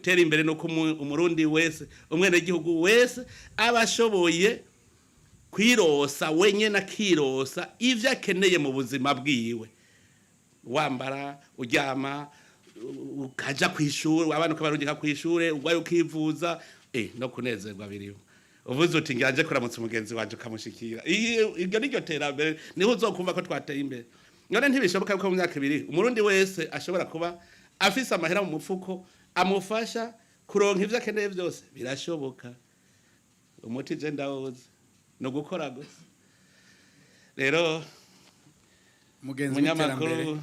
Gutera imbere nuko umurundi wese, umwenegihugu wese aba ashoboye kwirosa wenyene, akirosa ivyo akeneye mu buzima bwiwe: wambara, uryama, ukaja kw'ishure, abana ukabarungika kw'ishure, urwaye ukivuza, no kunezerwa biriho. Uvuze uti ngira nje kuramutsa umugenzi wanje, ukamushikira. Iryo niryo terambere, niho uzokumva ko twateye imbere. None ntibishoboka ko mu myaka 2 umurundi wese ashobora kuba afise amahera mu mufuko amufasha kuronka ivyo akeneye byose? Birashoboka. Umuti je ndawuzi, ni ugukora gusa rero. Mugenzi Umunyamakuru w'iterambere,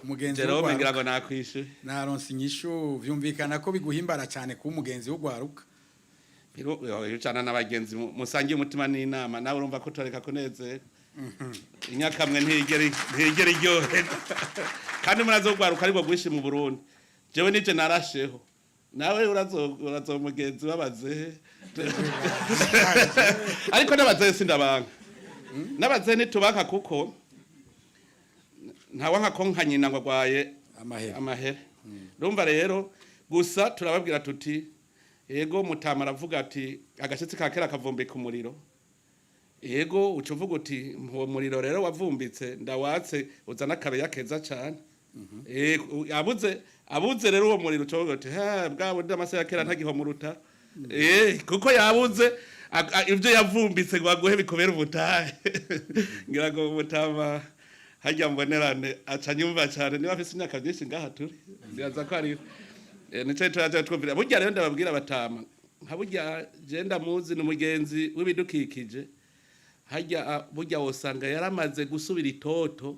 umugenzi Jerome, w'urwaruka. ngira ngo nakwishuye. Naronse inyishu. Vyumvikana ko biguhimbara cyane kuba umugenzi w'urwaruka. Ucana n'abagenzi musangiye umutima n'inama, nawe urumva ko utoreka kunezera. Inyakamwe ntiyigera iryoherwa, kandi murazogwaruka aribwo rwinshi mu Burundi. Jewe nije narasheho, nawe urazo mugenzi w'abazehe, ariko n'abazehe sindabanka, n'abazehe ntitubanka, kuko ntawanka ko nka nyina ngo agwaye amahera. Amahere. Urumva rero, gusa turababwira tuti yego, mutama aravuga ati agashyitsi ka kera kavumbika umuriro. Yego, uca uvuga uti uwo muriro rero wavumbitse ndawatse, uzana akabeya keza cyane. Abuze rero uwo muriro, uca uvuga uti ha bwa bundi amase ya kera ntagihomuruta. Kuko yabuze ibyo yavumbitse ngo aguhe bikubere ubutahe. Ngira ngo mutama hajya mbonerane aca nyumva cyane, niba afise imyaka myinshi ngaha turi, ndibaza ko ariho. Nico turaja twumvira. Burya rero ndababwira, batama nka burya je ndamuzi, ni umugenzi w'ibidukikije. Hajya burya wosanga yaramaze gusubira itoto.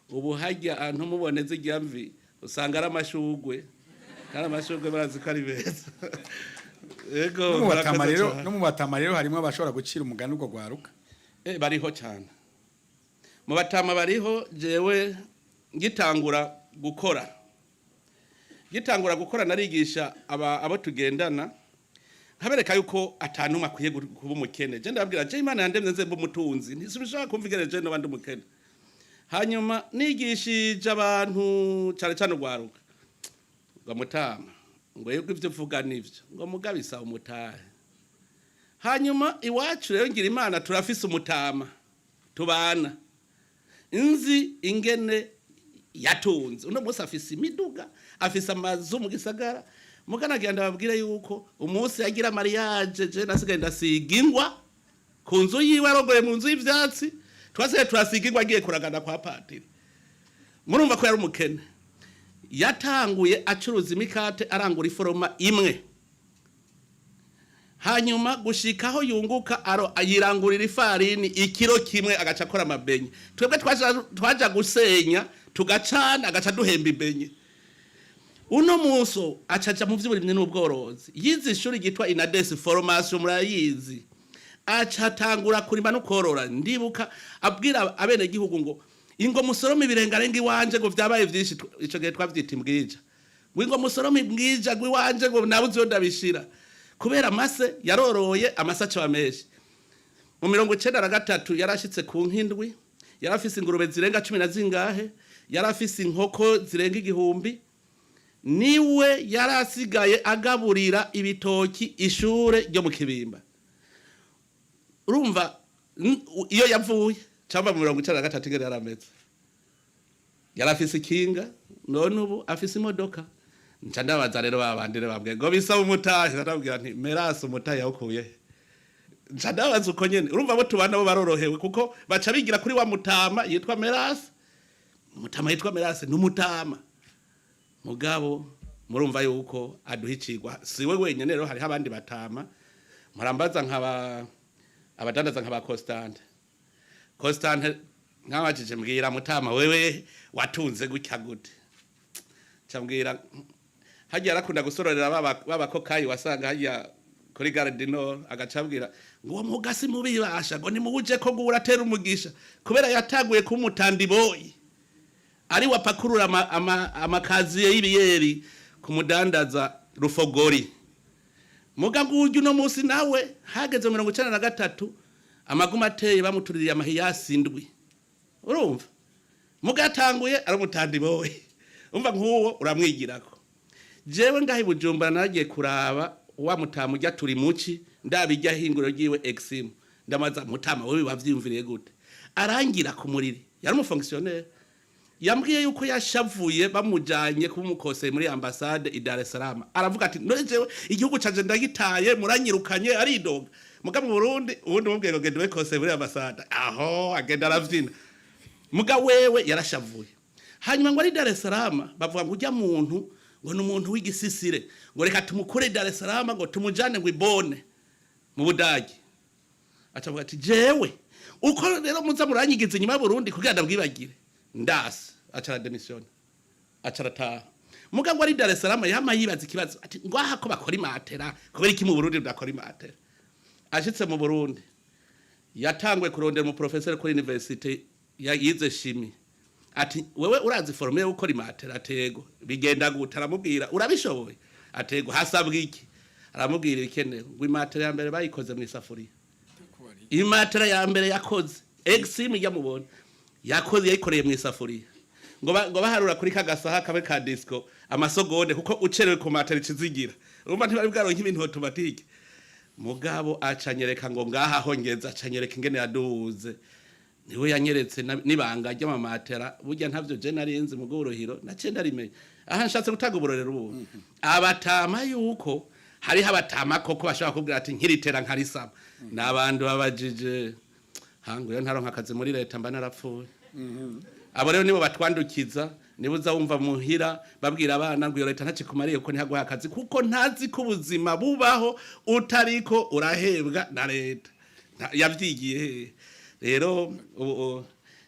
Ubu hajya ntumubone zirya mvi, usanga ari amashugwe, kandi amashugwe barazi ko ari beza. Yego. No mu batama Murakoze rero cane. No mu batama rero harimo abashobora gucira umugani urwo rwaruka. Bariho cyane, mu batama bariho. Jewe ngitangura gukora narigisha abo tugendana, nkabereka yuko atanumwe akwiye kuba umukene. Je ndababwira, je Imana yandemye nze mba umutunzi, ntisubishaka kumva ingene je noba ndi umukene. Hanyuma nigishije abantu, cyane cyane urwaruka, ngo mutama, ngo yebwe ibyo uvuga nivyo, ngo mugabisa umutahe. Hanyuma iwacu rero ngira Imana turafise umutama tubana, nzi ingene yatunze. Uno munsi afise imiduga, afise amazu mu gisagara. Muganagira ndababwire yuko umunsi yagira mariage, je nasigaye ndasiga ingwa ku nzu yiwe. Arogoye mu nzu y'ivyatsi, twasigaye turasiga ingwa agiye kuragana kwa patiri. Murumva ko yari umukene. Yatanguye acuruza imikate, arangura iforoma imwe, hanyuma gushikaho yunguka aro ayirangurira ifarini ikiro kimwe, agaca akora amabenye. Twebwe twaja gusenya tugacana, agaca duhemba ibenye. Uno munsi acaja mu vy'uburimyi n'ubworozi. Yize ishuri ryitwa INADES formation, murayizi. Aca atangura kurima no korora. Ndibuka abwira abenegihugu ngo ingo musorome ibirengarenga iwanje, ngo vyabaye vyinshi. Ico gihe twavyita imbwija, ngo ingo musorome imbwija, ngo iwanje ngo nabuze iyo ndabishira, kubera amase yaroroye, amase aca menshi. Mu 93 yarashitse ku nkindwi, yarafise ingurube zirenga cumi na zingahe, yarafise inkoko zirenga 1000. Niwe yarasigaye agaburira ibitoki ishure ryo mu Kibimba. Urumva iyo yavuye cyangwa mu 93 ingene yarameze. Yarafise ikinga, none ubu afise imodoka. Nca ndabaza rero babandi rero babwiye ngo bisaba umutahe, ndababwira nti Merasi, umutahe yawukuye he? Nca ndabaza uko nyene. Urumva abo tubana bo barorohewe, kuko baca bigira kuri wa mutama yitwa Merasi. Umutama yitwa Merasi ni umutama, mugabo murumva yuko aduha icigwa. Si we wenyene rero, hariho abandi batama. Murambaza nkaba abadandaza nk'aba Constante. Constante nkabajije, mbwira mutama, wewe watunze gutya gute? Cambwira hajya arakunda gusororera baba kokayi wasanga hajya kuri Gare du Nord, agacabwira ngo uwo mugasi mubibasha, ngo nimuwuje ko ngo uratera umugisha, kubera yataguye kumutandi boyi ari wapakurura amakaziye y'ibiyeri ku mudandaza Rufogori. Muga ngurya uno munsi nawe hageze 93 amaguma ateye, bamutuririye amahiyasi 7. Urumva muga yatanguye ari umutandi boyi. Umva nk'uwo uramwigirako. Jewe ngaho i Bujumbura naragiye kuraba wa mutama ujya turi muci, ndaba ijya hinguro ryiwe Exim. Ndamaza: "Mutama, wewe wavyiyumviriye gute?" Arangira ku muriri, yari umufonctionnaire. Yambwiye yuko yashavuye bamujanye kuba umukoseye muri ambasade i Dar es Salaam. Aravuga ati: "None jewe igihugu canje ndagitaye, muranyirukanye." Aridoga. Muga mu Burundi ubundi mubwiye ngo genda ube koseye muri ambasade, aho agenda aravyina. Muga wewe yarashavuye. Hanyuma ngo ari Dar es Salaam bavuga ngo ujya muntu ngo ni umuntu w'igisisire, ngo reka tumukure i Dar es Salaam, ngo tumujane ngo ibone mu Budagi. Acavuga ati: "Jewe uko rero muza muranyigiza inyuma y'Burundi kugira ndabwibagire, ndasi." Aca aradémissionna, aca arataha. Muga ngo ari Dar es Salaam yama yibaza ikibazo ati: "Ngwaha ko bakora imatera, kubera iki mu Burundi budakora imatera?" Ashitse mu Burundi yatanguye kurondera mu professeur kuri université yize chimie, ati: "Wewe urazi formule yo gukora imatera?" "Atego." "Bigenda gute?" Aramubwira. "Urabishoboye?" "Atego." "Hasabwa iki?" Aramubwira ibikenewe. Ngo imatera ya mbere bayikoze mu isafuriya. Imatera ya mbere yakoze Exim ijya mubona yakoze, yayikoreye mu isafuriya. Ngo baharura kuri kagasaha kabe ka disco amasogonde, kuko ucerewe ku matera ikizigira. Urumva ntibari bwaronke ibintu automatique. Mugabo acanyereka ngo ngaha ho ngeze, acanyereka ingene yaduze. Niwe yanyeretse n'ibanga ry'amamatera. Burya ntavyo je narinzi mu bw'uruhiro, naciye ndarimenya. Aha nshatse gutanga uburorero ubu abatama, yuko hariho abatama koko bashobora kubwira ati: "Nkiritera nkarisama." N'abantu babajije hangu iyo ntaronka akazi muri leta mba narapfuye. Abo rero nibo batwandukiza. Niba uza wumva muhira babwira abana ngo iyo leta ntakikumariye kuko ntihaguha akazi, kuko ntazi ko ubuzima bubaho utariko urahebwa na leta. Yavyigiye hehe rero? Ubu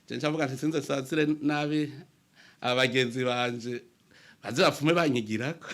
je ncavuga nti sinze sazire nabi abagenzi banje baze bapfume banyigirako.